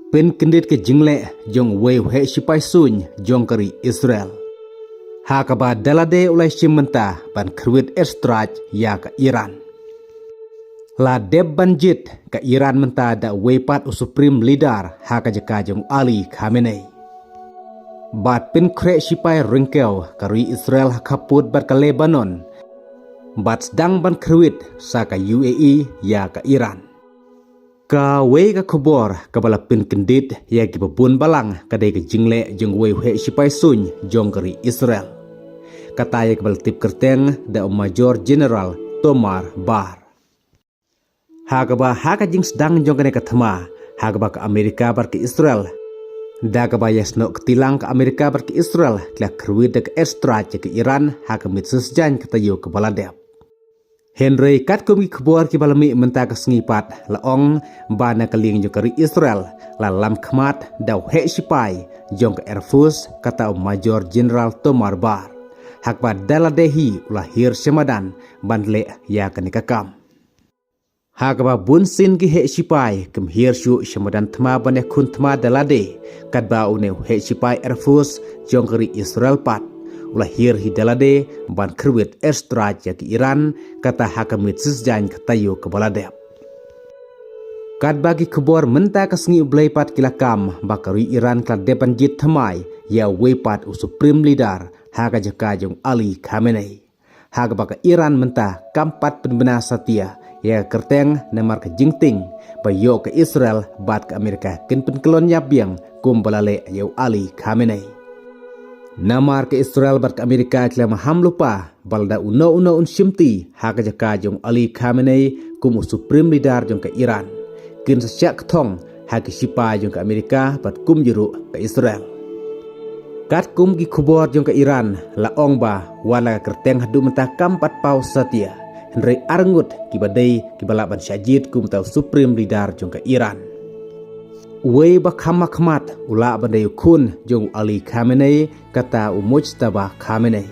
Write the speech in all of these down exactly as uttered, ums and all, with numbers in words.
pynkyndit ka jingleh jong uwei u heh shipai suiñ jong ka ri Israel, ha kaba da lade u la shim bynta ban khrwit airstrike ïa ka Iran. La dep ban jied ka Iran mynta da uwei pat u Supreme Leader ha ka jaka jong u Ali Khamenei, bad pynkhreh shipai ryngkew ka ri Israel ha khappud bad ka Lebanon, bad sdang ban khrwit sa ka U A E ïa ka Iran. Kawei ka khubor kaba la pynkyndit ïa kiba bun balang ka dei ka jingleh jong uwei u heh shipai suiñ jong ka ri Israel, kata ïa kaba la tip kyrteng da u Major General Tamar Bar. Ha kaba ha ka jingsdang jong kane ka thma, ha kaba ka Amerika bad ka Israel, da kaba ïasnoh kti lang ka Amerika bad ka Israel, ki la khrwit da ka airstrike ïa ka Iran ha ka miet shisha ka taïew kaba la dep. Hynrei katkum ki khubor kiba la mih mynta ka sngi pat, la ong ba na ka liang jong ka ri Israel la lam khmat da u heh shipai jong ka Air Force, kata u Major General Tamar Bar, ha kaba da lade hi u la hiar sha madan ban leh ïa kane ka kam. Ha kaba bun sien ki heh shipai kim hiar shuh sha madan thma ban ïakhun thma da lade, katba une u heh shipai Air Force jong ka ri Israel pat u la hiar hi da lade ban khrwit airstrike ïa ka Iran, kata ha ka miet shisha ka taïew kaba la dep. Katba ki khubor mynta ka sngi U Blei pat ki la kam ba ka ri Iran ka la dep ban jied thymmai ïa uwei pat u Supreme Leader ha ka jaka jong u Ali Khamenei, ha kaba ka Iran mynta kam pat pynbna satia ïa ka kyrteng, namar ka jingtieng ba ïoh ka Israel bad ka Amerika kin pynkyllon ïa biang kumba la leh ïa u Ali Khamenei. Namar ka Israel bad ka Amerika ki la maham lypa ba lada uno uno un shimti ha ka jaka jong u Ali Khamenei kum u Supreme Leader jong ka Iran, kin sa shah kthong ha ki shipai jong ka Amerika bad kumjuh ruh ka Israel. Katkum ki khubor jong ka Iran la ong ba wat la ka kyrteng haduh mynta kam pat paw satia, hynrei arngut kiba dei kiba lah ban shah jied kum uta u Supreme Leader jong ka Iran. Uwei ba kham ha khmat u lah ban dei u khun jong u Ali Khamenei, kata u Mojtaba Khamenei.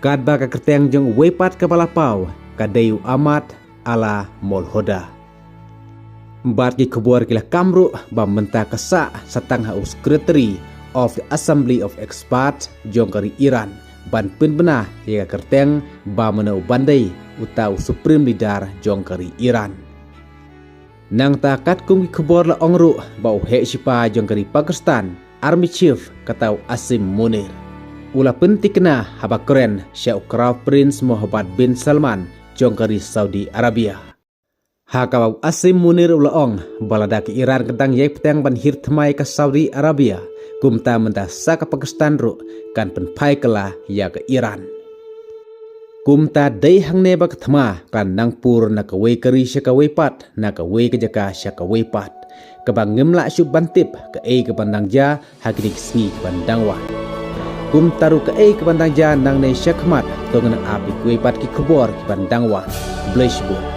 Katba ka kyrteng jong uwei pat kaba la paw ka dei u Ahmad Ala Molhoda. Bad ki khubor ki la kam ruh ba mynta ka sah sa tang ha u Secretary of the Assembly of Experts jong ka ri Iran ban pynbna ïa ka kyrteng ba mano u ban dei uta u Supreme Leader jong ka ri Iran. Nangta katkum ki khubor la ong ruh ba u heh shipai jong ka ri Pakistan, Army Chief, kata u Asim Munir, u la pynthikna haba kren sha u Crown Prince Mohammed bin Salman jong ka ri Saudi Arabia, ha kaba u Asim Munir u la ong ba lada ka Iran ka dang ïai bteng ban hiar thymmai ka Saudi Arabia, kumta mynta sa ka Pakistan ruh kan pynphai kylla ïa ka Iran. Kumta dei hangne ba ka thma ka nang pur na kawei ka ri sha kawei pat, na kawei ka jaka sha kawei pat, kaba ngim lah shuh ban tip kaei kaban dang jia ha kine ki sngi kiban dang wan. Kumta ruh kaei kaban dang jia nangne shakhmat, to ngin ap ïa kiwei pat ki khubor kiban dang wan. Blei shibun.